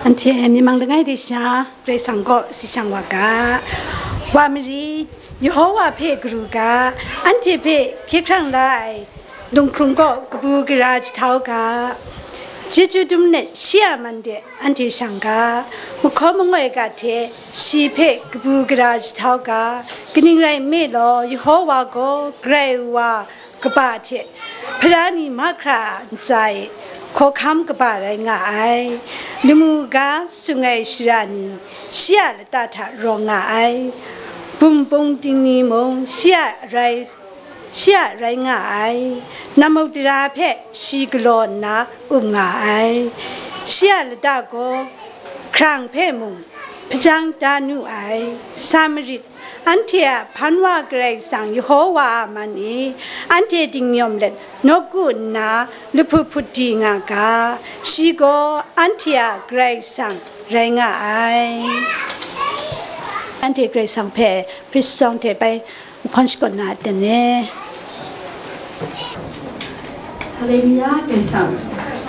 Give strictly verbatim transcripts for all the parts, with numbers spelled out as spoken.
Anhte myi mang langai de sha, Karai Kasang kaw si shang wa ga. Wa mari, Yehowa hpe karu ga, anhte hpe hkye hkrang la ai lunghkrung kaw kabu gara jahtau ga. Chyeju dum let shi a man de anhte shang ga, mahkaw mangoi ga hte shi hpe kabu gara jahtau ga. Kaning rai nme law, Yehowa gaw Karai wa kaba hte hpara ni mahkra a ntsa e hkawhkam kaba rai nga ai. Lamu ga sung ai shara ni shi a lata hta rawng nga ai. Bum bung ting ni mung shi a rai, shi a rai nga ai. Namuk dara hpe shi galaw nna um nga ai. Shi a lata gaw hkrang hpe mung hpajang da nu ai. Samarit anhte a hpan wa Karai Kasang Yehowa a man e, anhte dingnyawm let nawku nna lahput hput di nga ga, shi gaw anhte a Karai Kasang rai nga ai. Anhte Karai Kasang hpe Hprisawng hte bai nhkawn shakawn na aten e. Haleluya, Karai Kasang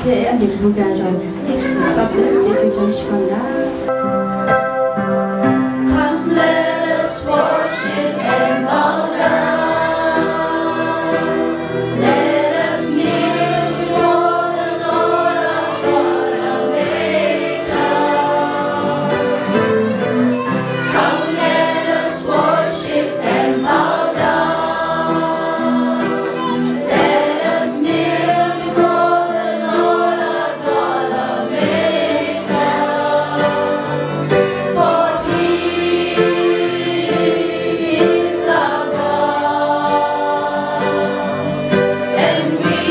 hpe anhte kabu gara rau, Karai Kasang hpe chyeju chyam shakawn da. Come, let us worship and bow down. Let us kneel before the Lord our God, our Maker. Come, let us worship and bow down. Let us kneel before the Lord our God, our Maker. For he is our God, and we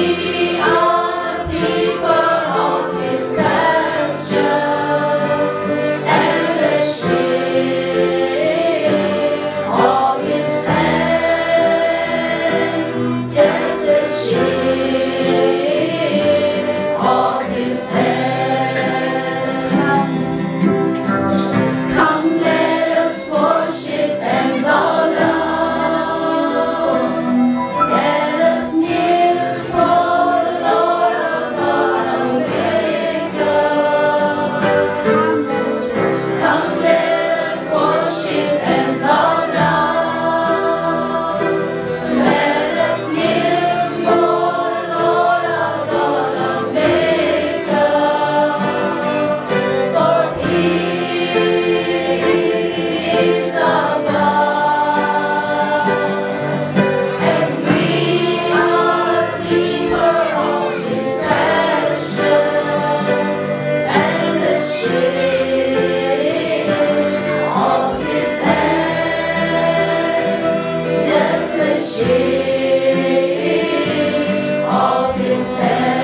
are the people of his pasture and the sheep of his hand, just the sheep of his hand. Come, let us worship and bow down. Let us kneel before the Lord our God, our Maker. Come, let us worship. Come, let us worship and bow down. Let us kneel before the Lord our God, our Maker. For he is our God, and we are the people of his pasture and the sheep of his hand, just the sheep of his hand.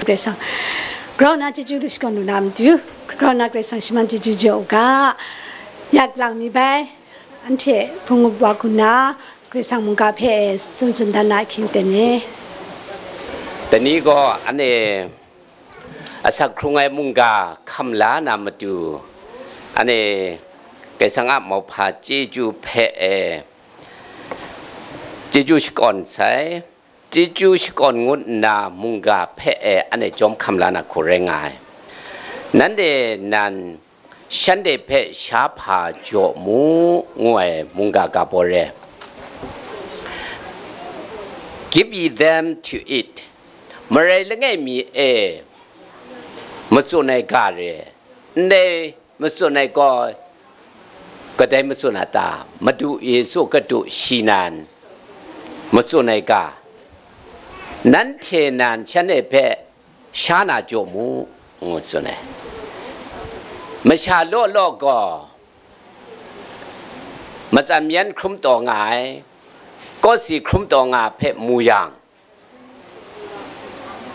Karai Kasang, grau nna chyeju lu shakawn lu na matu, grau nna Karai Kasang shi man chyeju jaw u ga, yak lang mi bai, anhte hpung up wa hku nna, Karai Kasang mungga hpe tsun tsun dan na ahkying ten e. Dai ni gaw anhte asak hkrung ai mungga hkam la na matu, anhte Karai Kasang a mauhpa chyeju hpe e, chyeju shakawn sai, chyeju shakawn ngut nna mungga hpe e anhte jawm hkam la na hku rai nga ai. Nanhte nan shanhte hpe sha hpa jaw mu, ngu ai mungga ga bawre. Give ye them to eat. Marai langai mi e matsun ai ga re, ndai matsun ai gaw kadai matsun a ta? Madu Yesu Hkristu shi nan matsun ai ga, nanhte nan shanhte hpe sha na jaw mu, ngu tsun ai. Masha law law gaw matsan yan hkrum taw nga ai, kawsi hkrum taw nga hpe mu yang,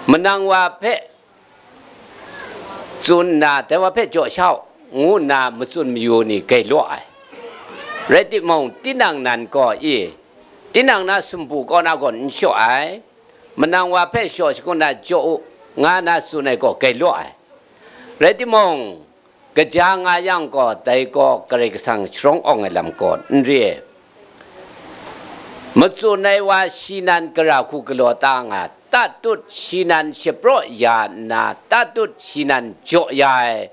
manang wa hpe tsun nna, dai wa hpe jaw sha u, ngu nna matsun mayu ni gailaw ai. Rai timung, tinang nan gaw i, tinang na sumpu kaw na gaw n shaw ai, manang wa hpe shaw shangun na jaw u, nga na tsun ai gaw gailaw ai. Rai timung, kaja nga yang gaw, dai gaw Karai Kasang sharawng awng ai lam gaw n re. Matsun ai wa shi nan gara hku galaw ta nga, tatut shi nan shapraw ya nna, tatut shi nan jaw ya ai,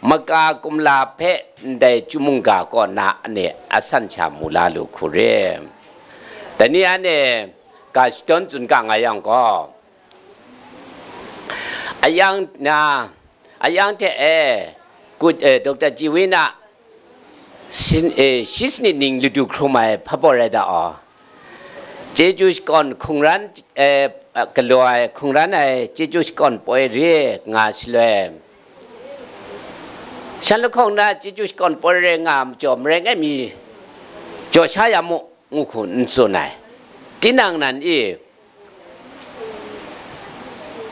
maka kumla hpe ndai chyum mungga kaw na anhte asan sha mu la lu hku re. Dai ni anhte ga shadawn tsun ga nga yang gaw, ayang na, ayang hte e, gut, e, Dokta Ji Win a sin, e, shi sanit ning ladu hkrum ai hpa baw rai da aw. Chyeju shakawn hkungran, e, galaw ai, hkungran ai chyeju shakawn poi re nga shaloi, shan lahkawng na chyeju shakawn poi re nga majaw, marai ngai mi jaw sha ya mu, ngu hku n tsun ai. Tinang nan i,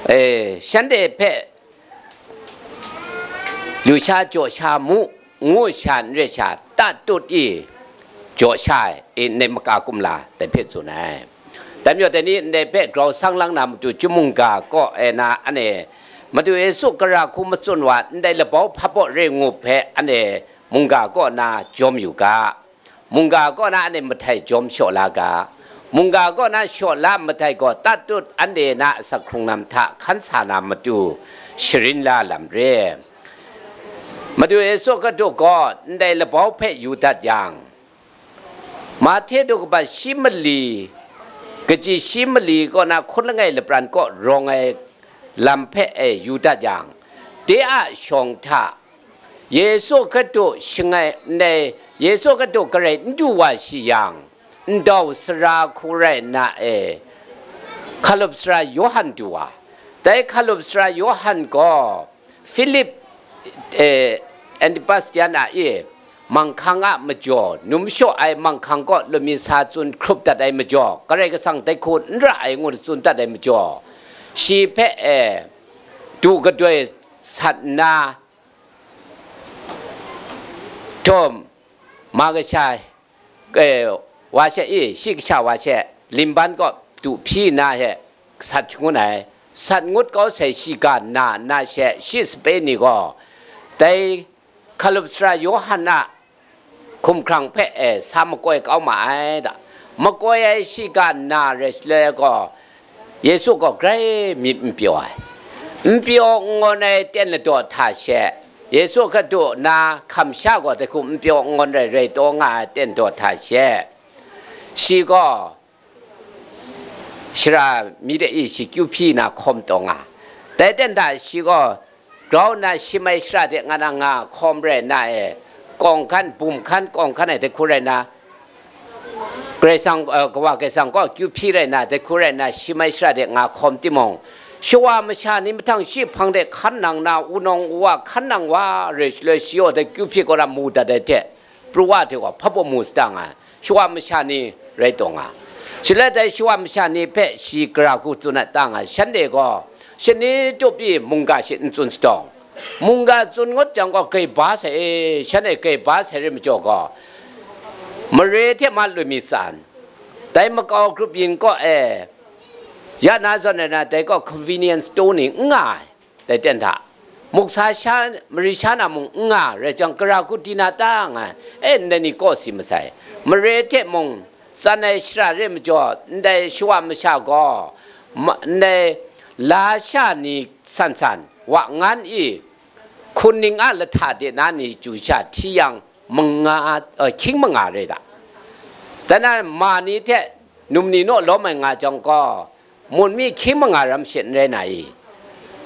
E, shanhte hpe lusha jaw sha mu, ngu sha n re sha, tatut i jaw sha ai, e, ndai maka kumla dai hpe tsun ai. Dai majaw, dai ni ndai hpe grau sang lang na matu, chyum mungga kaw e na, ane, Madu Yesu gara hku matsun wa ndai labau hpabaw re ngup hpe, ane, mungga kaw na jawm yu ga. Mungga kaw na anhte mahtai jawm shaw la ga. Mungga kaw na shaw la mahtai gaw, tatut anhte na asak hkrung lam hta hkan sa na matu sharin la lam re. Madu Yesu Hkristu gaw ndai labau hpe yu dat yang, Mahte daw kabat shi mali, kaji shi mali kaw na hkun langai lapran kaw rawng ai lam hpe e yu dat yang, de a shawng hta Yesu Hkristu shangai ndai, Yesu Hkristu garai n du wa shi yang, ndau sara hku rai nna e, hkalup sara Yawhan du wa. Dai hkalup sara Yawhan gaw Filip, e, Antipas yan a e, manghkang a majaw, num shaw ai manghkang kaw lumi sa tsun hkrup dat ai majaw, Karai Kasang dai hku n ra ai ngu tsun dat ai majaw, shi hpe, e, du gadoi sat nna, Tom, ma kasha, e, wa she i, shi kasha wa she, limban kaw du hpyi nna he, sat shangun ai. Sat ngut kau sai shiga na nna she, shi sape ni gaw, dai hkalup sara Yawhan a hkumhkrang hpe, e, sa makoi kau ma ai da. Makoi ai shiga na rai shaloi gaw, Yesu gaw grai myit n pyaw ai. N pyaw n ngawn ai ten ladaw hta she, Yesu Hkristu na hkam sha gaw dai hku n pyaw n ngawn rai rai taw nga ai ten ladaw hta she, shi gaw shara mi de i shi kyu hpyi na hkawm taw nga. Dai ten hta shi gaw grau nna shi mai shara de nga na nga hkawm rai na e, kawng hkan, bum hkan, kawng hkan ai dai hku rai na, Karai Kasang, e, Kawa Karai Kasang kaw kyu hpyi rai na, dai hku rai na, shi mai shara de nga hkawm timung, shawa masha ni mahtang shi hpang de hkan nang na, wunawng wuwa hkan nang wa re shaloi, shi yaw dai kyu hpyi kaw na mu dat ai hte, pru wa hte gaw hpa baw mu sata nga, shawa masha ni rai taw nga. Shaloi dai shawa masha ni hpe shi gara hku tsun ai ta nga, shanhte gaw shani tup i mungga she n tsun satawng, mungga tsun ngut jang gaw grai ba sai e, shanhte grai ba sai re majaw gaw, mare hte ma lumi tsan, dai makau grup yin kaw e, ya na zawn ai na, dai gaw convenience store ni n nga ai, dai ten hta, muksa sha, mari sha na mung n nga rai jang, gara hku di na ta nga, e, ndai ni kaw si masai, mare hte mung tsan ai shara re majaw, ndai shawa masha gaw, ma-, ndai la sha ni san san, wa ngan i, hkun ning a lahta de na ni chyu sha hti yang, manga, e, hkying manga re da. Dai na ma ni hte num ni naw lawm ai nga jang gaw, mun mi hkying manga ram she n rai na i?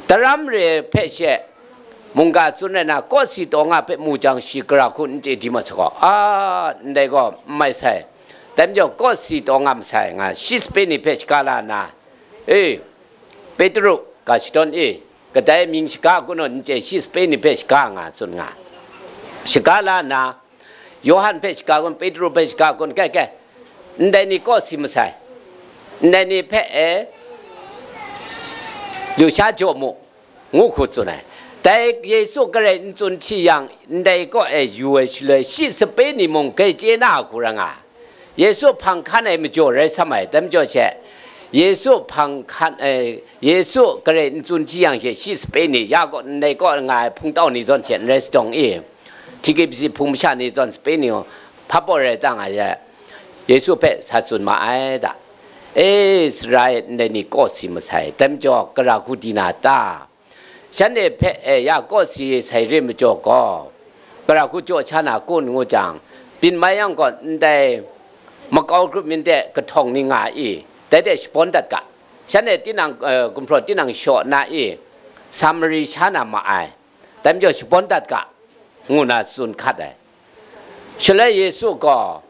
Daram re hpe she mungga tsun rai na, kawsi taw nga hpe mu jang shi gara hku n chye di ma sa gaw, a, ndai gaw n mai sai. Dai majaw kawsi taw nga masai nga, shi sape ni hpe shaga la nna, e, Petru, ga shadawn e, kadai mying shaga kun naw n chye, shi sape ni hpe shaga nga tsun nga. Shaga la nna, Yawhan hpe shaga kun, Petru hpe shaga kun, kai, kai, ndai ni kaw si masai, ndai ni hpe e, lusha jaw mu, ngu hku tsun ai. Dai Yesu garai n tsun hti yang, ndai kaw e yu ai shaloi, shi sape ni mung grai chye na a hku rai nga ai. Yesu hpang hkan ai majaw rai sam ai, dai majaw she, Yesu hpang hkan ai, Yesu garai n tsun hti yang she, shi sape ni, ya kaw ndai kaw nga ai hpungtau ni zawn she n rai sadawng i, T K B C hpung masha ni zawn sape ni hpa baw rai ta nga ye, Yesu hpe sa tsun ma ai da. E, sara e, ndai ni kaw si masai, dai majaw gara hku di na ta? Shanhte hpe, e, ya kaw si sai re majaw gaw, gara hku jaw sha na kun ngu jang, byin mai yang gaw ndai makau grup myin de kahtawng ni nga i, dai de shabawn dat ga. Shanhte tinang, e, gumhpraw tinang shaw na i, Samari sha na ma ai, dai majaw shabawn dat ga, ngu na tsun hkat ai. Shaloi Yesu gaw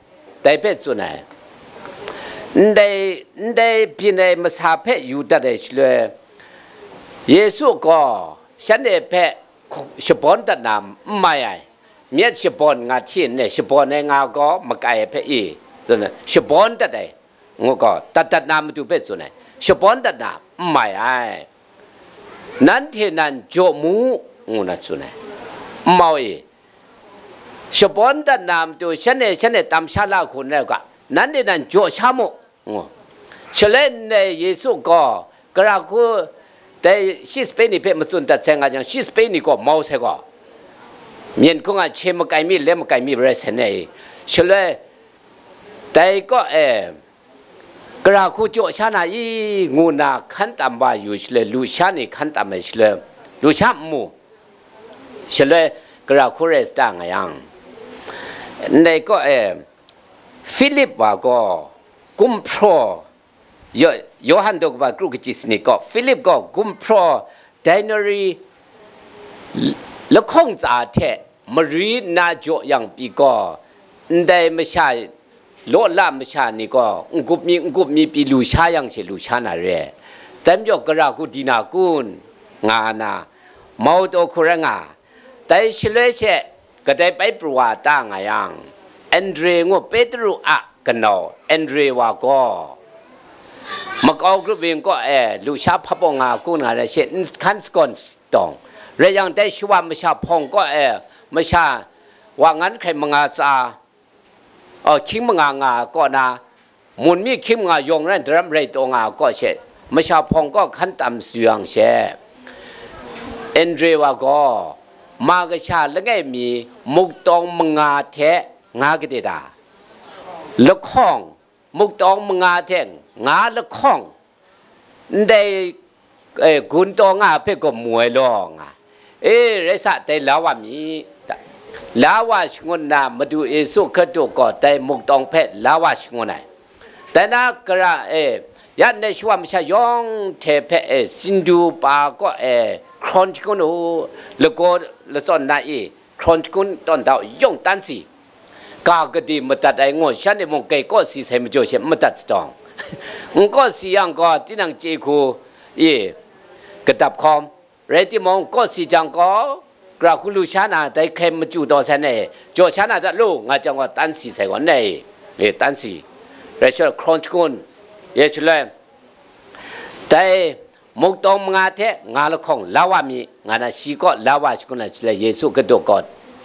dai hpe tsun ai, ndai, ndai byin ai masa hpe yu dat ai shaloi, Yesu gaw shanhte hpe shabawn dat na n mai ai, myit shabawn nga hti nna shabawn ai nga gaw makai ai hpe i, tsun ai, shabawn dat ai, ngu gaw, dat dat na matu hpe tsun ai, shabawn dat na n mai ai. Nanhte nan jaw mu, ngu na tsun ai. Nmau e, shabawn dat na matu shanhte shanhte tam sha la hku n rai u ga, nanhte nan jaw sha mu, ngu. Shaloi ndai Yesu gaw, gara hku, dai shi sape ni hpe matsun dat sai nga jang, shi sape ni gaw mau sai gaw, myen hkung a hkye makai mi, le makai mi rai sai ne. Shaloi, dai kaw e, gara hku jaw sha na i, ngu nna hkan tam wa yu shaloi, lusha ni hkan tam ai shaloi, lusha n mu. Shaloi, gara hku rai sa ta nga yang, ndai kaw e, Filip wa gaw gumhpraw, Yo-, Yawhan daw kaba kru kaji sanit gaw, Filip gaw gumhpraw denari lahkawng tsa hte mari nna jaw yang pyi gaw, ndai masha, law la masha ni gaw n-gup mi n-gup mi pyi lu sha yang she lu sha na re. Dai majaw gara hku di na kun, nga na, mau taw hku rai nga. Dai shaloi she kadai bai pru wa ta nga yang, Andre ngu Petru a kanau Andre wa gaw, makau grup yin kaw e lusha hpabaw nga kun nga rai she, nhkan sagawn tawng, rai yang, dai shawa masha hpawng kaw e, masha wa ngan hkrai manga tsa, aw, hkying manga nga kaw na, mun mi hkying manga yawng rai daram rai taw nga kaw she, masha hpawng kaw hkan tam su yang she, Andre wa gaw, ma kasha langai mi muktawng manga hte nga kade da? Lahkawng, muktawng manga hte nga lahkawng, ndai, eh, gun taw nga hpe gaw mu ai law nga. E, rai sa, dai la wa mi, ta. La wa shangun na, Madu Yesu Hkristu gaw dai muktawng hpe la wa shangun ai. Dai na, gara, e, ya ndai shawa masha yawng hte hpe, e, sindu pa kaw, e, hkrawn shangun u, lagaw latsawn na i, hkrawn shangun tawn da u, yawng tan si. Ga gade madat ai ngu, shanhte mung grai kaw si sai majaw she n madat tsatawng, n kaw si yang gaw, tinang chye hku e kadap hkawm, rai timung, kaw si jang gaw, gara hku lu sha na, dai hkrai machyu taw sai na e, jaw sha na dat lu, nga jang gaw, tan si sai gaw, ndai e, e, tan si. Rai shaloi, hkrawn shangun, e, shaloi, dai muktawng manga hte nga lahkawng la wa mi, nga na, shi kaw la wa shangun ai shaloi, Yesu Hkristu gaw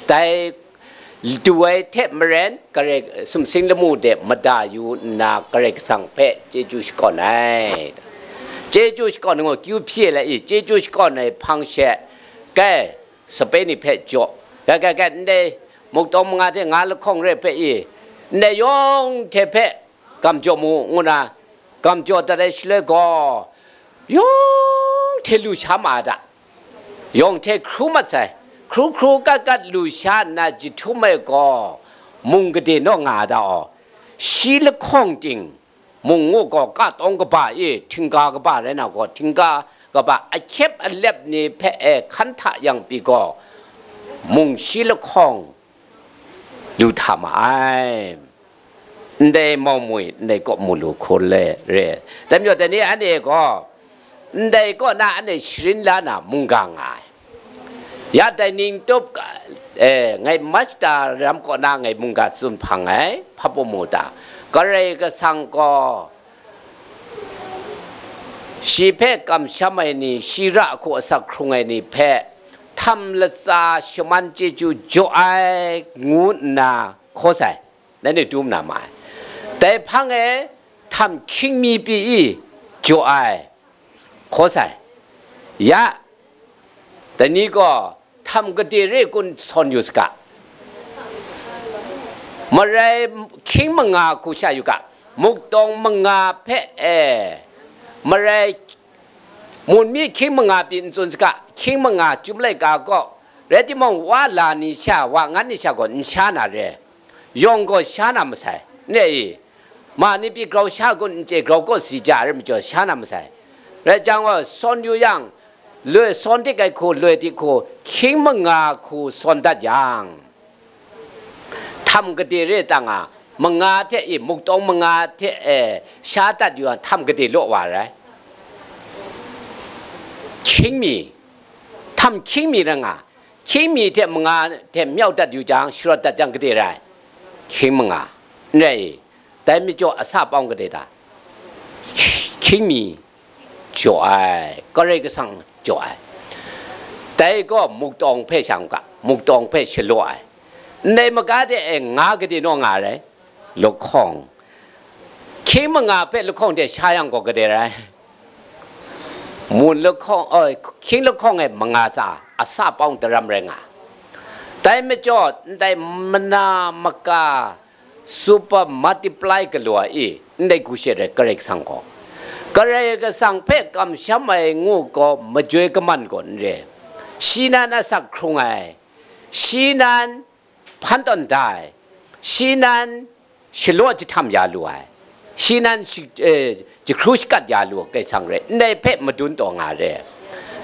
dai du ai hte maren, Karai sumsing lamu de mada yu nna, Karai Kasang hpe chyeju shakawn ai. Chyeju shakawn ai ngu, kyu hpyi ai la i, chyeju shakawn ai hpang she, kai, sape ni hpe jaw, kai, kai, kai, ndai muktawng manga hte nga lahkawng re hpe i, ndai yawng hte hpe gam jaw mu, ngu na, gam jaw dat ai shaloi gaw, yawng hte lu sha ma ai da. Yawng hte hkru mat sai, hkru hkru gat gat lu sha nna jahtum ai gaw, mung gade naw nga ai da aw. Shi lahkawng ting, mung ngu gaw, ka tawng kaba e htingga kaba rai na gaw, htingga kaba ahkyep alep ni hpe e hkan hta yang pyi gaw, mung shi lahkawng lu hta ma ai. Ndai mau mwi, ndai kaw mu lu hku le re. Dai majaw, dai ni anhte gaw, ndai kaw na anhte sharin la na mungga nga ai. Ya dai ning tup, eh, ngai Machta ram kaw na ngai mungga tsun hpang ai, hpa pawmu ta. Karai Kasang gaw, shi hpe kamsham ai ni, shi ra hku asak hkrung ai ni hpe, htam latsa shaman chyeju jaw ai, ngu nna hkaw sai. Nanhte dum na ma ai. Dai hpang e htam hkying mi pyi i jaw ai, hkaw sai. Ya, dai ni gaw htam gade re kun sawn yu saga. Marai hkying manga hku sha yu ga. Muktawng manga hpe e, marai mun mi hkying manga pyi n tsun saga, hkying manga chyum laika gaw, rai timung, wa la ni sha, wa ngan ni sha gaw n sha na re. Yawng gaw sha na masai, ne i? Ma ni pyi grau sha kun n chye, grau kaw si ja ai majaw sha na masai. Rai jang gaw, sawn yu yang, loi sawn dik ai hku, loi dik hku, hkying manga hku sawn dat yang, htam gade re tang a, manga hte i, muktawng manga hte e, sha dat yu yang, htam gade law wa rai. Hkying mi, htam hkying mi rai nga, hkying mi hte manga hte myau dat yu jang, sharawt dat jang, gade rai? Hkying manga. N rai i? Dai majaw asa pawng gade ta? Hkying mi jaw ai. Karai Kasang jaw ai. Dai gaw muktawng hpe shang ga, muktawng hpe shalaw ai. Ndai maga de e nga gade naw nga rai? Lahkawng. Hkying manga hpe lahkawng de sha yang gaw gade rai? Mun lahkawng, oi, hkying lahkawng e manga tsa, asa pawng daram rai nga. Dai majaw, ndai mana maka super multiply galaw ai, ndai gu she rai Karai Kasang gaw. Karai Kasang hpe kamsham ai ngu gaw majoi kaman gaw n re. Shi nan asak hkrung ai, shi nan hpan tawn da ai, shi nan shalaw jahtam ya lu ai, shi nan shi, eh, jahkru shakat ya lu ai Karai Kasang re, ndai hpe madun taw nga re.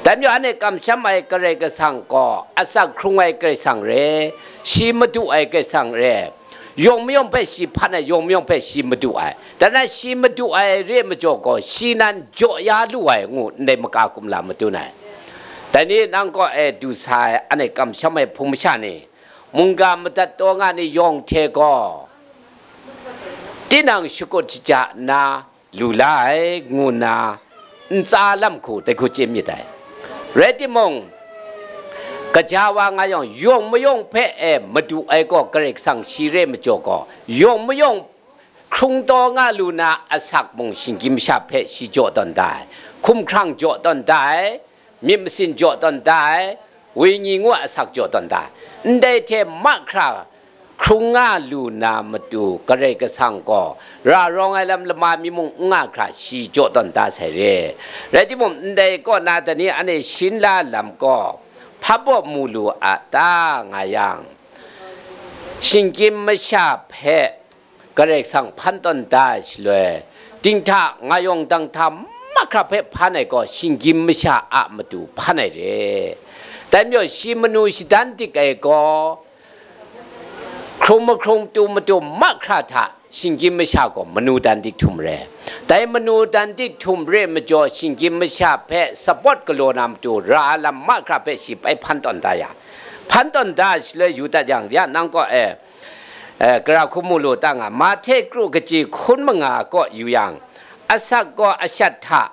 Dai majaw anhte kamsham ai Karai Kasang gaw asak hkrung ai Karai Kasang re, shi madu ai Karai Kasang re, yawng mayawng hpe shi hpan ai, yawng mayawng hpe shi madu ai, dan na shi madu ai re majaw gaw, shi nan jaw ya lu ai ngu ndai maka kumla madun ai. Dai ni nang kaw e du sa ai anhte kamsham ai hpung masha ni, mungga madat taw nga ni yawng hte gaw, tinang shakut shaja nna lu la ai, ngu nna ntsa lam hku dai hku chye myit dai. Rai timung, kaja wa nga yawng, yawng mayawng hpe e madu ai gaw Karai Kasang shi re majaw gaw, yawng mayawng hkrung taw nga lu na asak mung shinggyim masha hpe shi jaw tawn da ai, hkumhkrang jaw tawn da ai, myit masin jaw tawn da ai, wenyi ngu a asak jaw tawn da ai. Ndai hte mahkra hkrung nga lu na matu Karai Kasang gaw ra rawng ai lam lama mi mung n nga hkra shi jaw tawn da sai re. Rai timung, ndai kaw na dai ni anhte shin la lam gaw hpa baw mu lu a ta nga yang, shinggyim masha hpe Karai Kasang hpan tawn da ai shaloi, dinghta ngayawng danghta mahkra hpe hpan ai gaw shinggyim masha a matu hpan ai re. Dai majaw shi manu shadan dik ai gaw, hkrung mahkrung tu matu mahkra hta shinggyim masha gaw manu dan dik htum re. Dai manu dan dik htum re majaw shinggyim masha hpe support galaw na matu ra lam mahkra hpe shi bai hpan tawn da ya. Hpan tawn da ai shaloi yu dat yang, ya nang kaw e, eh, gara hku mu lu ta nga, Mahte kru kaji hkun manga kaw yu yang, asak gaw ashat hta,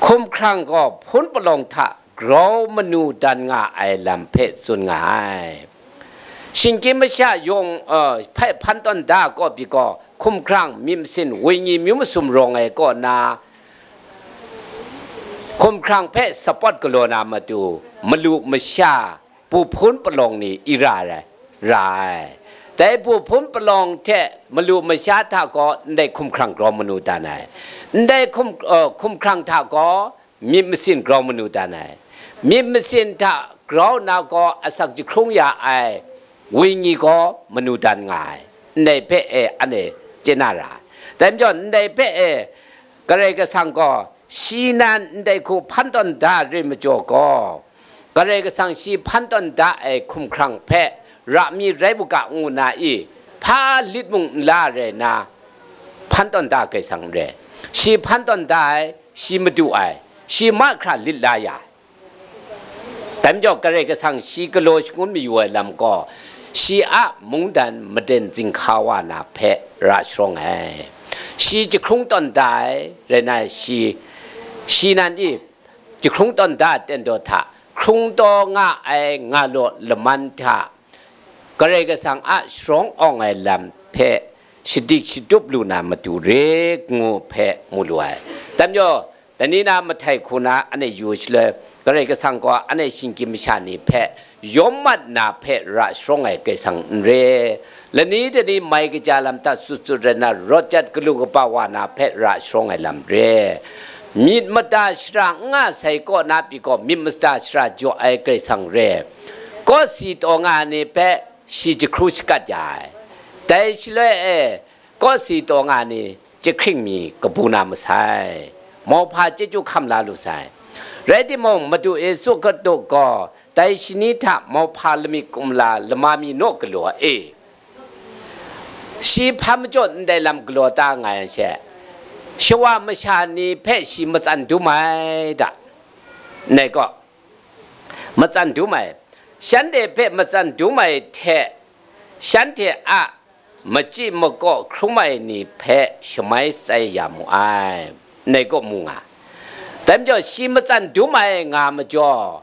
hkumhkrang gaw hpun palawng hta grau manu dan nga ai lam hpe tsun nga ai. Shinggyim masha yawng, eh, hpe hpan tawn da kaw pyi gaw, hkumhkrang, myit masin, wenyi myu masum rawng ai kaw na, hkumhkrang hpe support galaw na matu, malu masha, pu hpun palawng ni i ra ai, ra ai. Dai pu hpun palawng hte malu masha hta gaw ndai hkumhkrang grau manu dan ai. Ndai hkum, eh, hkumhkrang hta gaw myit masin grau manu dan ai. Myit masin hta grau na gaw asak jahkrung ya ai wenyi gaw manu dan nga ai. Ndai hpe e anhte chye na ra ai. Dai majaw ndai hpe e Karai Kasang gaw shi nan ndai hku hpan tawn da re majaw gaw, Karai Kasang shi hpan tawn da ai hkumhkrang hpe ra mi rai bu ga ngu na i, hpa lit mung n la rai na, hpan tawn da Karai Kasang n re. Shi hpan tawn da ai, shi madu ai, shi mahkra lit la ya ai. Dai majaw Karai Kasang shi galaw shangun mayu ai lam gaw, shi a mungdan maden zinghka wa na hpe ra sharawng ai. Shi jahkrung tawn da ai, rai na shi, shi nan i jahkrung tawn da ai ten daw hta, hkrung taw nga ai nga law laman hta, Karai Kasang a sharawng awng ai lam hpe shadik shadup lu na matu re ngu hpe mu lu ai. Dai majaw, dai ni na mahtai hku na anhte yu shaloi, Karai Kasang gaw anhte shinggyim masha ni hpe yawm mat na hpe ra sharawng ai Karai Kasang n re. Lani dani mai kaja lam hta sut sut rai na, rawt jat galu kaba wa na hpe ra sharawng ai lam re. Myit mada shara n nga sai kaw na pyi gaw, myit mada shara jaw ai Karai Kasang re. Kawsi taw nga ni hpe shi jahkru shakat ya ai. Dai shaloi e, kawsi taw nga ni jahkring mi kabu na masai, mauhpa chyeju hkam la lu sai. Rai timung, Madu Yesu Hkristu gaw dai shani hta mauhpa lamik kumla lama mi naw galaw e, shi hpa majaw ndai lam galaw ta nga yang she, shawa masha ni hpe shi matsan dum ai da. Ndai gaw, matsan dum ai, shanhte hpe matsan dum ai hte, shanhte a machyi makaw hkrum ai ni hpe shamai shatsai ya mu ai, ndai kaw mu nga. Dai majaw shi matsan dum ai nga majaw,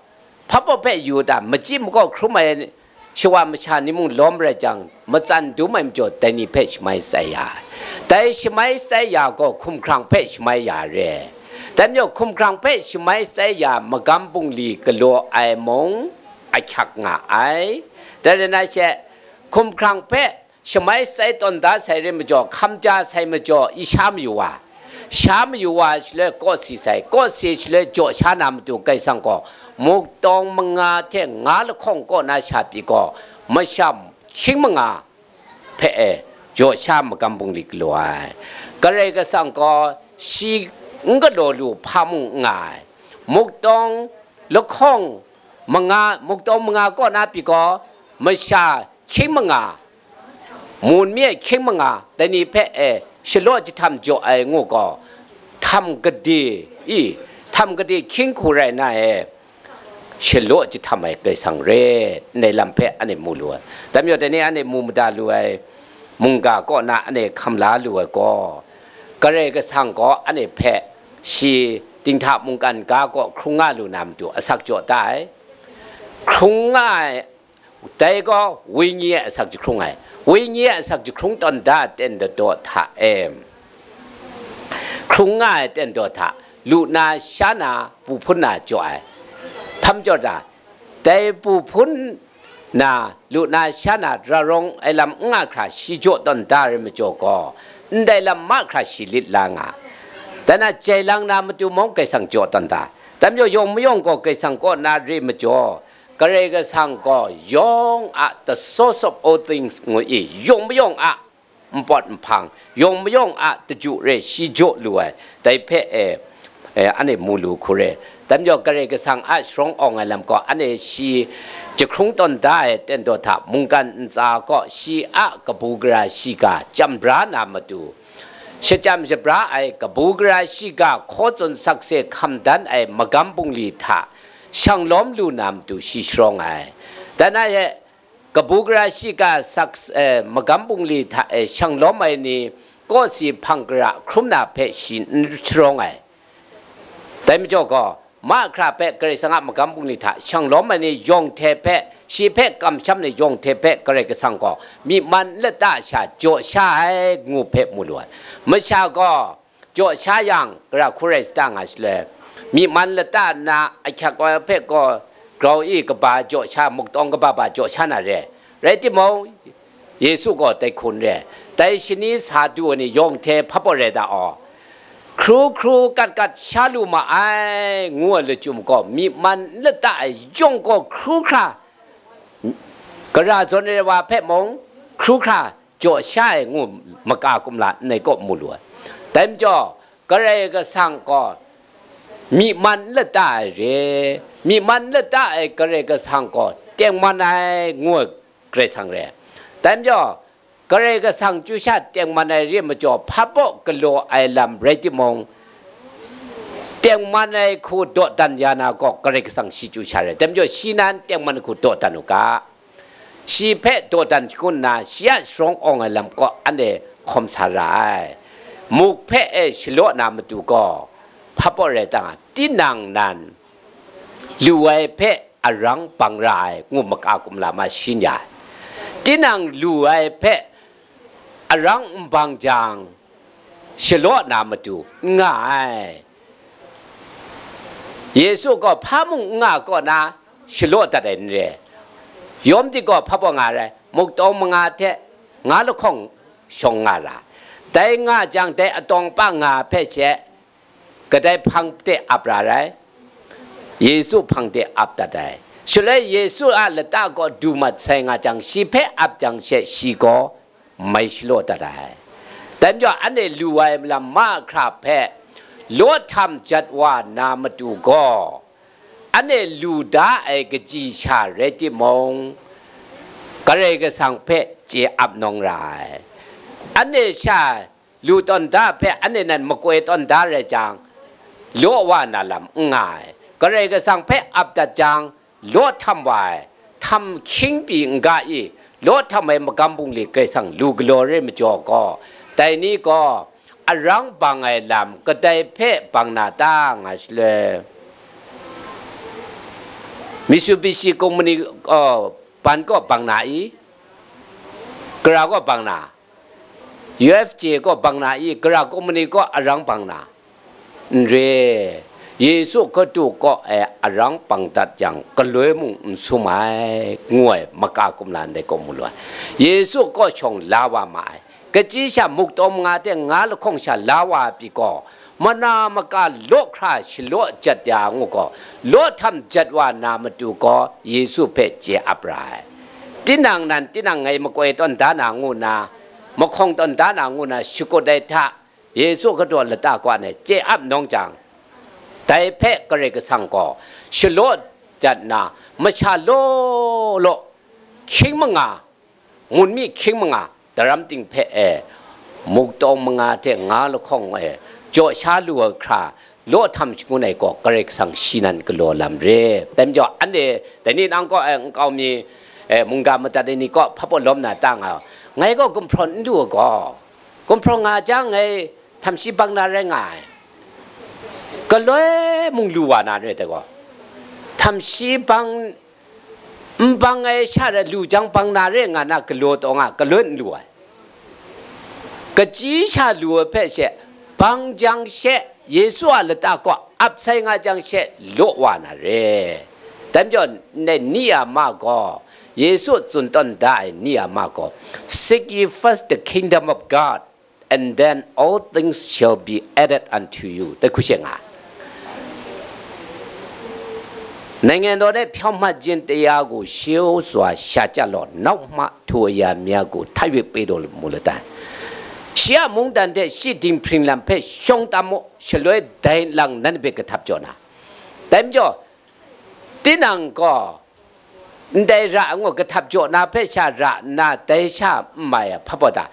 hpa baw hpe yu ta, machyi makaw hkrum ai shawa masha ni mung lawm rai jang, matsan dum ai majaw dai ni hpe shamai shatsai ya ai. Dai shamai shatsai ya gaw hkumhkrang hpe shamai ya re. Dai majaw hkumhkrang hpe shamai shatsai ya magam bungli galaw ai mung ahkyak nga ai. Dai rai na she, hkumhkrang hpe shamai shatsai tawn da sai re majaw, hkam ja sai majaw, i sha mayu wa, sha mayu wa shaloi kawsi sai, kawsi shaloi jaw sha na matu Karai Kasang gaw, muktawng manga hte nga lahkawng kaw na sha pyi gaw, masha hkying manga hpe e jaw sha magam bungli galaw ai. Karai Kasang gaw shi n galaw lu hpa mung n nga ai. Muktawng lahkawng manga, muktawng manga kaw na pyi gaw, masha hkying manga, mun mi ai hkying manga, dai ni hpe e shalaw jahtam jaw ai ngu gaw, htam gade i, htam gade hkying hku rai na e, shalaw jahtam ai Karai Kasang re, ndai lam hpe anhte mu lu ai. Dai majaw dai ni anhte mu mada lu ai mungga kaw na anhte hkam la lu ai gaw, Karai Kasang gaw anhte hpe shi dinghta mungkan ga kaw hkrung nga lu na matu asak jaw da ai. Hkrung nga ai, dai gaw wenyi e asak jahkrung ai. Wenyi e asak jahkrung tawn da ai ten dadaw hta e, hkrung nga ai ten daw hta, lu na sha na pu hpun na jaw ai. Hpa majaw ta, dai pu hpun na, lu na sha na ra rawng ai lam n nga hkra shi jaw tawn da ai majaw gaw, ndai lam mahkra shi lit la nga. Dai na jai lang na matu mung Karai Kasang jaw tawn da. Dai majaw yawng mayawng gaw Karai Kasang kaw na re majaw, Karai Kasang gaw yawng a the source of all things ngu i, yawng mayawng a npawt nhpang, yawng mayawng a taju re shi jaw lu ai, dai hpe e, e, anhte mu lu hku re. Dai majaw Karai Kasang a sharawng awng ai lam gaw, anhte shi jahkrung tawn da ai ten daw hta mungkan ntsa gaw shi a kabu gara shiga chyam bra na matu, shachyam shabra ai kabu gara shiga hkaw tsun sakse hkam dan ai magam bungli hta shang lawm lu na matu shi sharawng ai. Dan a e, kabu gara shiga sak, eh, magam bungli hta e shang lawm ai ni kawsi hpang gara hkrum na hpe shi n sharawng ai. Dai majaw gaw, mahkra hpe Karai Kasang a magam bungli hta shang lawm ai ni yawng hte hpe, shi hpe kamsham ni yawng hte hpe Karai Kasang gaw myi man n lata sha jaw sha ai ngu hpe mu lu ai. Masha gaw, jaw sha yang, gara hku rai sa ta nga shaloi, myi man lata nna ahkyak wa hpe gaw, grau i kaba jaw sha, muktawng kaba ba jaw sha na re. Rai timung, Yesu gaw dai hkun re, dai shani sa du ai ni yawng hte hpa baw rai da aw, hkru hkru kat kat sha lu ma ai, ngu ai lachyum gaw, myi man n lata ai yawng gaw hkru hkra, gara zawn ai wa hpe mung hkru hkra jaw sha ai ngu maka kumla nngai kaw mu lu ai. Dai majaw, Karai Kasang gaw myi man n lata ai re, myi man n lata ai Karai Kasang gaw tengman ai ngu ai Karai Kasang re. Dai majaw, Karai Kasang chyu sha tengman ai re majaw, hpa baw galaw ai lam rai timung, tengman ai hku dawdan ya na gaw Karai Kasang shi chyu sha re. Dai majaw, shi nan tengman ai hku dawdan u ga. Shi hpe dawdan shangun nna, shi a sharawng awng ai lam kaw anhte hkawm sa ra ai. Muk hpe e shalaw na matu gaw, hpa baw rai ta nga, tinang nan lu ai hpe arang bang ra ai, ngu maka kumla ma shi n ya ai. Tinang lu ai hpe arang n bang jang, shalaw na matu n nga ai. Yesu gaw hpa mung n nga kaw na shalaw dat ai n re. Yawm di gaw hpa baw nga rai, muktawng manga hte nga lahkawng shawng nga ra. Dai nga jang, dai atawng pa nga hpe she, kadai hpang de ap ra rai, Yesu hpang de ap dat ai. Shaloi Yesu a lata gaw du mat sai nga jang, shi hpe ap jang she, shi gaw mai shalaw dat ai. Dai majaw, anhte lu ai lam mahkra hpe law htam jat wa na matu gaw, anhte lu da ai kaji sha rai timung, Karai Kasang hpe chye ap nawng ra ai. Anhte sha lu tawn da hpe anhte nan makoi tawn da rai jang, law wa na lam n nga ai. Karai Kasang hpe ap dat jang, law htam wa ai, htam hkying pyi n ga i, law htam ai magam bungli Karai Kasang lu galaw re majaw gaw, dai ni gaw arang bang ai lam kadai hpe bang na ta nga shaloi, Mitsubishi Company, oh, ban kaw bang na i? Gara kaw bang na? U F J kaw bang na i? Gara company kaw arang bang na? N re, Yesu Hkristu kaw e arang bang dat jang, galoi mung n sum ai, ngu ai, maka kumla ndai kaw mu lu ai. Yesu kaw shawng la wa ma ai. Kachyi sha muk taw manga hte nga lahkawng sha la wa ai pyi gaw, mana maka law hkra shalaw jat ya ngu gaw, law htam jat wa na matu gaw, Yesu hpe chye ap ra ai. Tinang nan, tinang ngai makoi tawn da na ngu na, mahkawng tawn da na ngu na shakut ai hta, Yesu Hkristu lata kaw e chye ap nawng jang, dai hpe Karai Kasang gaw shalaw jat nna, masha law law, hkying manga, ngun mi hkying manga, daram ting hpe e, muk taw manga hte nga lahkawng e, jaw sha lu ai hkra, law htam shangun ai gaw Karai Kasang shi nan galaw lam re. Dai majaw, anhte dai ni nang kaw e nkau mi, e, mungga madat ai ni kaw hpabaw lawm na ta nga, ngai gaw gumhprawn n lu ai gaw, gumhprawn nga jang ngai htam shi bang na rai nga ai. Galoi mung lu wa na re dai gaw, htam shi bang n bang ai sha rai lu jang bang na re nga na galaw taw nga, galoi n lu ai. Kachyi sha lu ai hpe she, bang jang she, Yesu a lata kaw ap sai nga jang she, law wa na re. Dai majaw, ndai ni a ma gaw, Yesu tsun tawn da ai ni a ma gaw, "Seek ye first the kingdom of God, and then all things shall be added unto you," dai hku she nga. Nang ngai daw de hpyaw hmat jin taya gaw sheu swa sha chya law, nau hma htu aya mya gaw hta yawk pe daw mu la tai. Shi a mungdan hte shi dinghpring lam hpe shawng tam mu, shaloi dai nlang nan hpe kahtap jaw na. Dai majaw, tinang gaw, ndai ra ngu kahtap jaw na hpe sha ra nna, dai sha n mai ai hpa baw ta?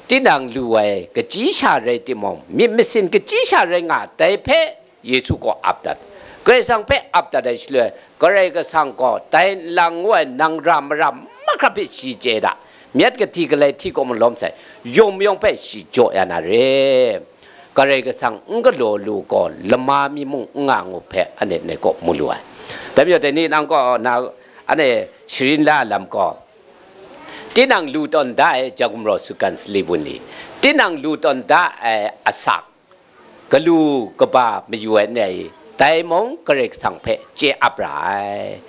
Tinang lu ai kachyi sha rai timung, myit masin kachyi sha rai nga, dai hpe Yesu gaw ap dat. Karai Kasang hpe ap dat ai shaloi, Karai Kasang gaw dai nlang ngu ai nang ra mara mahkra hpe shi chye da, myit kahti galai hti kaw malawm sai, yawng mayawng hpe shi jaw ya na re. Karai Kasang n galaw lu gaw, lama mi mung n nga ngu hpe, anhte ngai kaw mu lu ai. Dai majaw, dai ni nang kaw na, anhte sharin la ai lam gaw, tinang lu tawn da ai ja gumraw sutgan sali bun ni, tinang lu tawn da ai asak, galu kaba mayu ai ni, dai mung Karai Kasang hpe chye ap ra ai.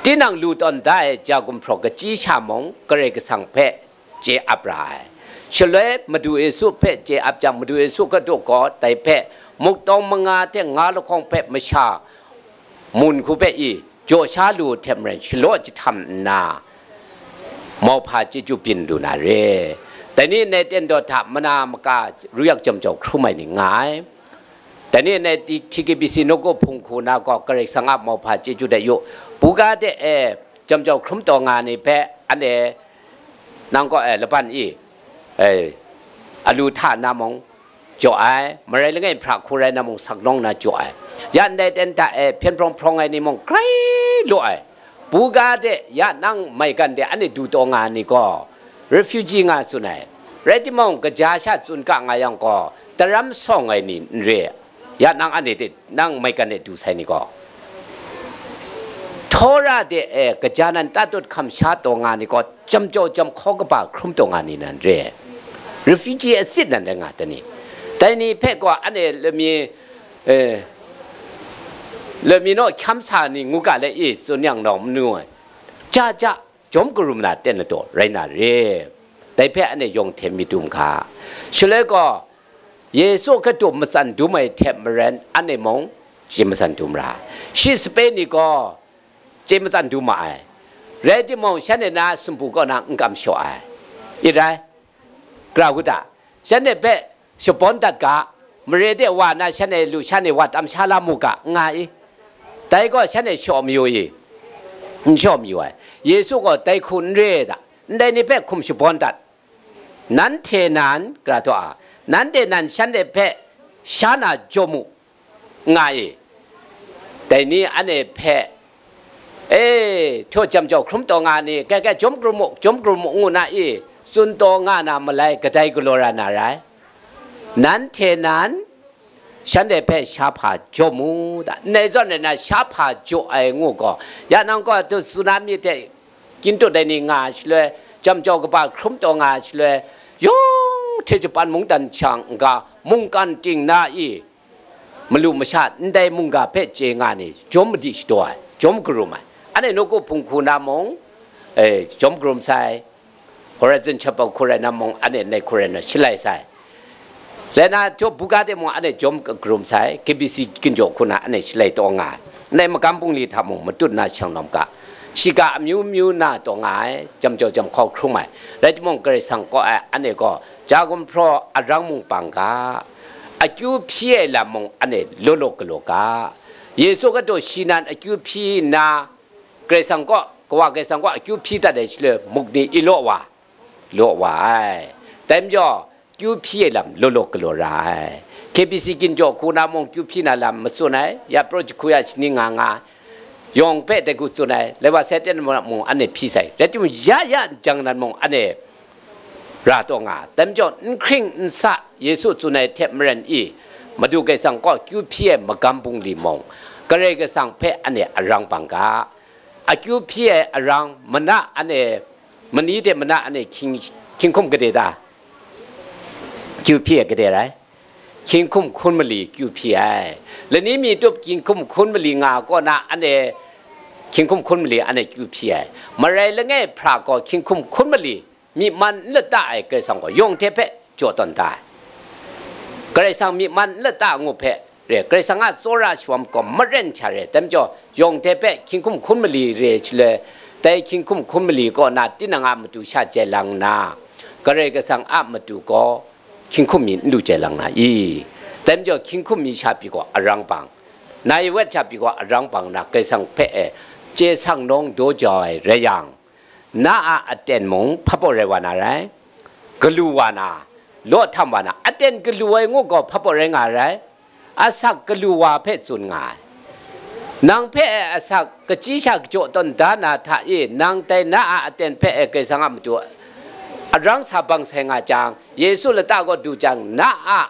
Tinang lu tawn da ai ja gumhpraw kachyi sha mung Karai Kasang hpe chye ap ra ai. Shaloi Madu Yesu hpe chye ap jang, Madu Yesu Hkristu gaw dai hpe muk taw manga hte nga lahkawng hpe masha mun hku hpe i jaw sha lu hte maren shalaw jahtam nna, mauhpa chyeju byin lu na re. Dai ni ndai ten daw hta mana maka ru yak jam jau hkrum ai ni nga ai. Dai ni ndai T K B C nawku hpung hku na gaw Karai Kasang a mauhpa chyeju de yu, buga de e jam jau hkrum taw nga ni hpe, anhte nang kaw e laban i, e, alu hta na mung jaw ai, marai langai hpra hku rai na mung sak nawng na jaw ai, ya ndai ten hta e hpyen hprawng hprawng ai ni mung grai law ai, buga de ya nang maigan de anhte du taw nga ni gaw, refugee nga tsun ai, rai timung, kaja sha tsun ka nga yang gaw, daram sawng ai ni n re, ya nang anhte de nang maigan e du sai ni gaw, Tora de e kaja nan tatut hkam sha taw nga ni gaw, jam jau jam hkaw kaba hkrum taw nga ni nan re, refugee atsit nan rai nga ta ni? Dai ni hpe gaw anhte lami, eh, lami naw hkyam sa ni ngu ga le i tsun yang nawng manu ai, ja ja, jawm karum na ten ladaw rai na re. Dai hpe anhte yawng hte myit dum hka. Shaloi gaw, Yesu Hkristu matsan dum ai hte maren, anhte mung shi matsan dum ra. Shi sape ni gaw chye matsan dum ma ai. Rai timung, shanhte na sumpu kaw na n kam shaw ai. I rai? Gara gu ta? Shanhte hpe shabawn dat ga, mare de wa na shanhte lu shanhte wa tam sha la mu ga, nga i? Dai gaw shanhte shaw mayu i? N shaw mayu ai. Yesu gaw dai hku n re ai ta? Ndai ni hpe hkum shabawn dat. Nanhte nan, gara taw a, nanhte nan shanhte hpe sha na jaw mu, nga i? Dai ni anhte hpe, e, htaw jam jau hkrum taw nga ni, kai kai, jawm krum mu, jawm krum mu, ngu na i? Tsun taw nga na malai kadai galaw ra na rai? Nanhte nan shanhte hpe sha hpa jaw mu da. Ndai zawn rai nna, sha hpa jaw ai ngu gaw, ya nang gaw tsunami hte kyin tut ai ni nga ai shaloi, jam jau kaba hkrum taw nga ai shaloi, yawng hte Japan mungdan hkyang n-ga mungkan ting na i, malu masha ndai mungga hpe chye nga ni, jawm madi shadaw ai, jawm karum ai. Anhte nawku hpung hku na mung, e, jawm karum sai. Horizon Chapel hku rai na mung, anhte ndai hku rai na shalai sai. Rai na, Htaw buga de mung anhte jawm karum sai, K B C ginjaw hku na anhte shalai taw nga ai. Ndai magam bungli hta mung matut na shang lawm ga, shiga amyu myu na taw nga ai, jam jau jam hkau hkrum ai. Rai timung, Karai Kasang kaw ai anhte gaw, ja gumhpraw arang mung bang ga, akyu hpyi ai lam mung anhte law law galaw ga, Yesu Hkristu shi nan akyu hpyi nna, Karai Kasang kaw, Kawa Karai Kasang kaw akyu hpyi dat ai shaloi, muk ni i law wa, law wa ai. Dai majaw, kyu hpyi ai lam law law galaw ra ai. K B C ginjaw hku na mung kyu hpyi na lam matsun ai, ya praw jahku ya shani nga nga, yawng hpe dai hku tsun ai, lai wa sai ten mung anhte hpyi sai. Rai timung, ya ya jang nan mung anhte ra taw nga. Dai majaw, n hkring n sa Yesu tsun ai hte maren i, Madu Karai Kasang kaw kyu hpyi ai magam bungli mung, Karai Kasang hpe anhte arang bang ga. Akyu hpyi ai arang, mana anhte, mani hte mana anhte hkying, hkying hkum gade ta? Kyu hpyi ai gade rai? Hkying hkum hkun mali kyu hpyi ai. Lani mi tup hkying hkum hkun mali nga kaw na anhte hkying hkum hkun mali anhte kyu hpyi ai. Marai langai hpra gaw hkying hkum hkun mali myi man n lata ai Karai Kasang gaw yawng hte hpe jaw tawn da ai. Karai Kasang myi man n lata ngu hpe re, Karai Kasang a tsawra shawan gaw maren sha re, dai majaw yawng hte hpe hkying hkum hkun mali re shaloi, dai hkying hkum hkun mali kaw na tinang a matu sha jai lang nna, Karai Kasang a matu gaw hkying hkum mi n lu jai lang na i? Dai majaw hkying hkum mi sha pyi gaw arang bang, nai wet sha pyi gaw arang bang na, Karai Kasang hpe e chye sang nawng daw jau ai rai yang, na a aten mung hpapaw rai wa na rai, galu wa na, law htam wa na, aten galu ai ngu gaw hpapaw rai nga rai, asak galu wa hpe tsun nga ai. Nang hpe e asak kachyi sha kachyaw tawn da na hta e, nang dai na a aten hpe e Karai Kasang a matu arang sa bang sai nga jang, Yesu lata kaw du jang, na a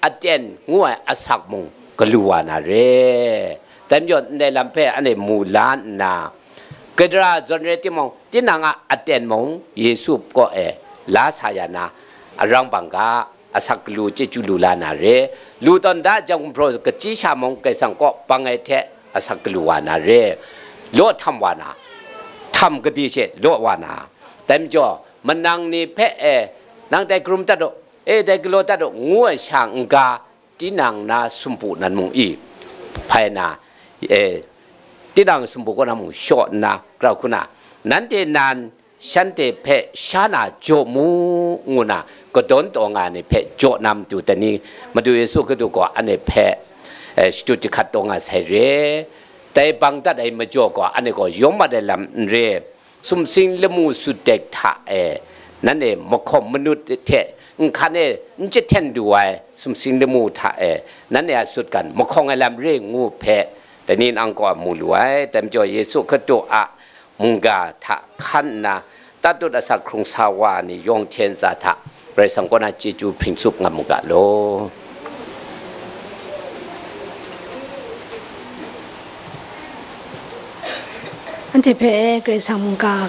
aten ngu ai asak mung galu wa na re. Dai majaw, ndai lam hpe anhte mu la nna, kadara zawn rai timung, tinang a aten mung Yesu kaw e la sa ya na, arang bang ga, asak galu chyeju lu la na re. Lu tawn da jang, gumhpraw kachyi sha mung Karai Kasang kaw bang ai hte asak galu wa na re. Law htam wa na, htam gade she law wa na. Dai majaw, manang ni hpe e, nang dai karum dat u, e, dai galaw dat u, ngu ai sha n-ga, tinang na sumpu nan mung i hpai na, e, tinang sumpu kaw na mung shaw nna, grau hku na, nanhte nan shanhte hpe sha na jaw mu, ngu na kadawn taw nga ai ni hpe jaw na matu dai ni, Madu Yesu Hkristu gaw anhte hpe, e, shadut jahkrat taw nga sai re. Dai bang dat ai majaw gaw, anhte gaw yawm mat ai lam n re, sumsing lamu sut dek hta e, nanhte mahkawm manut hte nhkan e n jahten du ai sumsing lamu hta e, nanhte a sutgan mahkawng ai lam re ngu hpe, dai ni nang kaw mu lu ai. Dai majaw, Yesu Hkristu a mungga hta hkan nna, tatut asak hkrung sa wa ni yawng hte ntsa hta, Karai Kasang kaw na chyeju hpring tsup nga mu ga law. Anhte hpe Karai Kasang mungga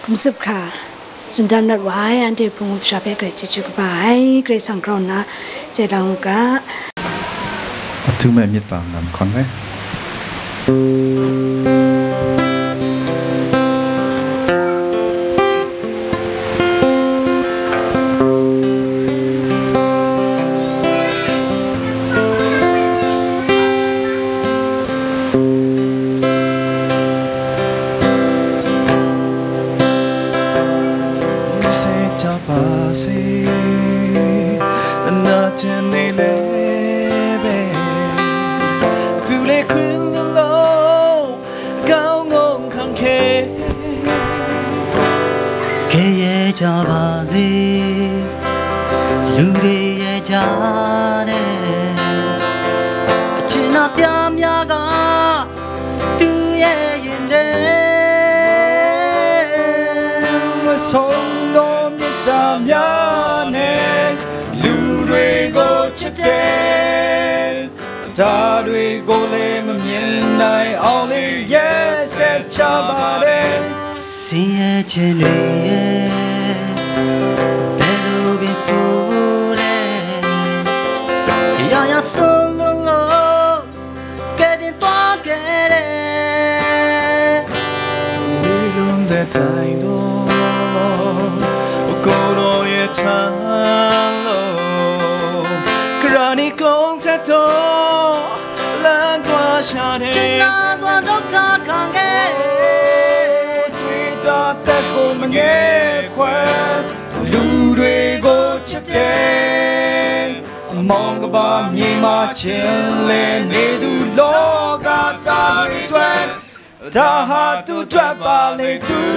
hkum tsup hkra tsun dan mat wa ai, anhte hpung masha hpe Karai chyeju kaba ai, Karai Kasang grau nna chye lang u ga. Atu me myit ta ngam hkawn me. Keye ja ba zi, lu de ye ja ne, achina pyam ya ga, tu ye yin de, song dom myit ta mya ne, lu re တာတွေကိုလည်းမမြင်နိုင်အောင်လေး ရက်ဆက်ချပါတယ်။ ဆင်းရဲခြင်းတွေရဲ့ ဘယ်လိုပင်ဆိုးလဲ ရာရာဆိုးလို့လို့ ကယ်တင်သွားခဲ့တဲ့ ဝေးလွန်တဲ့တိုင်းတို့ ကိုယ်တော်ရဲ့ထံတော် ကရာနီကုန်းထက်တော့ လမ်းသွားရှာတဲ့ ကျွန်တော်တို့ဒုက္ခခံခဲ့ တွေ့တာသက်ကိုမငဲခွဲ လူတွေကိုချစ်တဲ့ အမောင်ကဘာမြေမှာချစ်လဲနေသူ လောကသားတွေအတွက် ဒါဟာသူ့အတွက်ပါလေ သူ့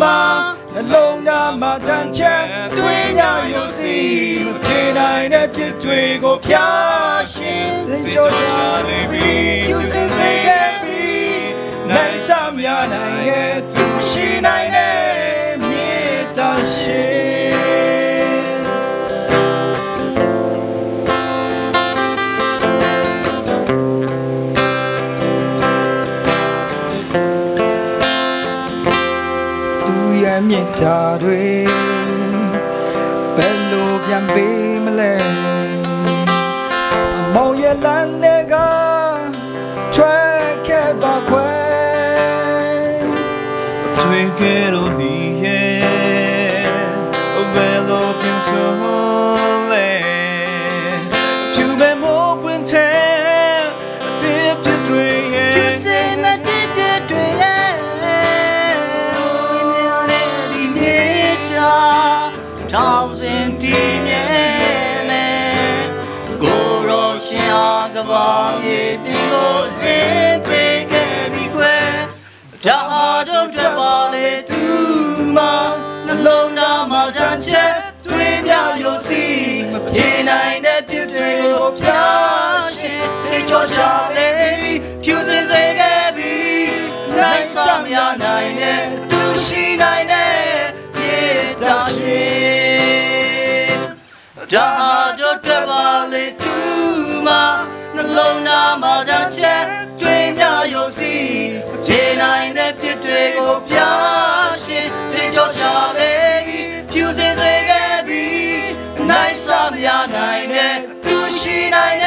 မှာ နှလုံးသားမှာတန်ချက် တွေ့ရရုံစီ မဖြေနိုင်တဲ့ပြစ်တွေကို ဖျားရှင်းစေချောချာလေပြီ ဖြူစင်စေခဲ့ပြီ နိုင်စမရနိုင်တဲ့ သူရှိနိုင်တဲ့ မေတ္တာရှင် သူ့ရဲ့မေတ္တာတွေ ဘယ်လိုပြန်ပေးမလဲ မောင်ရဲ့လမ်းထဲက ထွက်ခဲ့ပါခွဲ တွေ့ခဲ့တော့နေရဲ့ ဘယ်လိုပြန်ဆိုးလဲ ဖြူမဲ့မိုးပွင့်ထဲ အတစ်ပြစ်တွေရဲ့ ဖြူစင်မဲ့တစ်ပြစ်တွေရဲ့ ဝိညာဉ်ရဲ့ဒီနေ့တာ ထောင်စင်တည်မြဲမယ် ကိုယ်တော်ရှင်အားကမ္ဘာမြေပြင်ကိုအသင်းပေးခဲ့ပြီခွဲ ဒါအားထုတ်ထွက်ပါလေသူမှာ နှလုံးသားမှာတန်ချက် တွေ့မြရုံစီ မဖြေနိုင်တဲ့ပြစ်တွေကို ဖျားရှင်းစေချောချာလေပြီ ဖြူစင်စေခဲ့ပြီ နိုင်စမရနိုင်တဲ့ သူရှိနိုင်တဲ့ မေတ္တာရှင် ဒါအားထုတ်ထွက်ပါလေသူမှာ နှလုံးသားမှာတန်ချက် တွေ့မြရုံစီ မဖြေနိုင်တဲ့ပြစ်တွေကို ဖျားရှင်းစေချောချာလေပြီ ဖြူစင်စေခဲ့ပြီ နိုင်စမရနိုင်တဲ့ သူရှိနိုင်